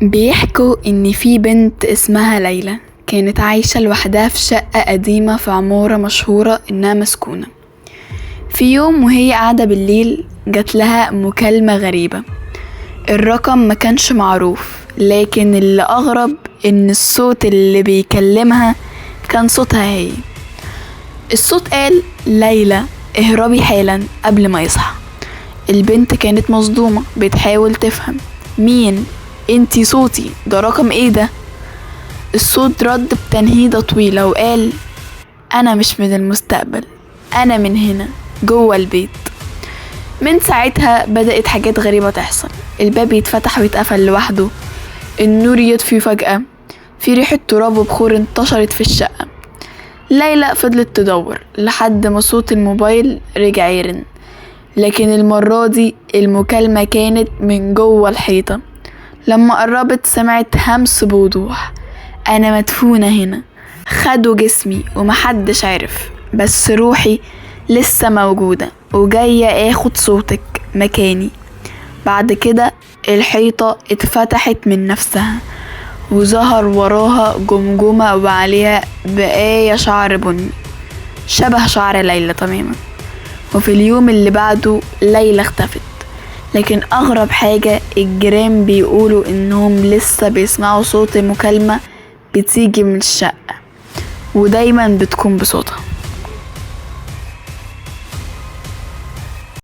بيحكوا إن في بنت اسمها ليلى كانت عايشة لوحدها في شقة قديمة في عمارة مشهورة إنها مسكونة. في يوم وهي قاعدة بالليل جات لها مكالمة غريبة، الرقم ما كانش معروف، لكن اللي أغرب إن الصوت اللي بيكلمها كان صوتها هي. الصوت قال: ليلى اهربي حالا قبل ما يصحى. البنت كانت مصدومة، بتحاول تفهم مين انتي، صوتي ده رقم ايه ده؟ الصوت رد بتنهيدة طويلة وقال: انا مش من المستقبل، انا من هنا جوه البيت. من ساعتها بدأت حاجات غريبة تحصل، الباب يتفتح ويتقفل لوحده، النور يطفي فجأة، في ريحة تراب وبخور انتشرت في الشقة. ليلى فضلت تدور لحد ما صوت الموبايل رجع يرن، لكن المرة دي المكالمة كانت من جوه الحيطة. لما قربت سمعت همس بوضوح: أنا مدفونة هنا، خدوا جسمي ومحدش عرف، بس روحي لسه موجودة وجاية اخد صوتك مكاني. بعد كده الحيطة اتفتحت من نفسها وظهر وراها جمجمة وعليها بقايا شعر بني شبه شعر ليلى تماما. وفي اليوم اللي بعده ليلى اختفت، لكن أغرب حاجة الجيران بيقولوا إنهم لسه بيسمعوا صوت المكالمة بتيجي من الشقة، ودايما بتكون بصوتها.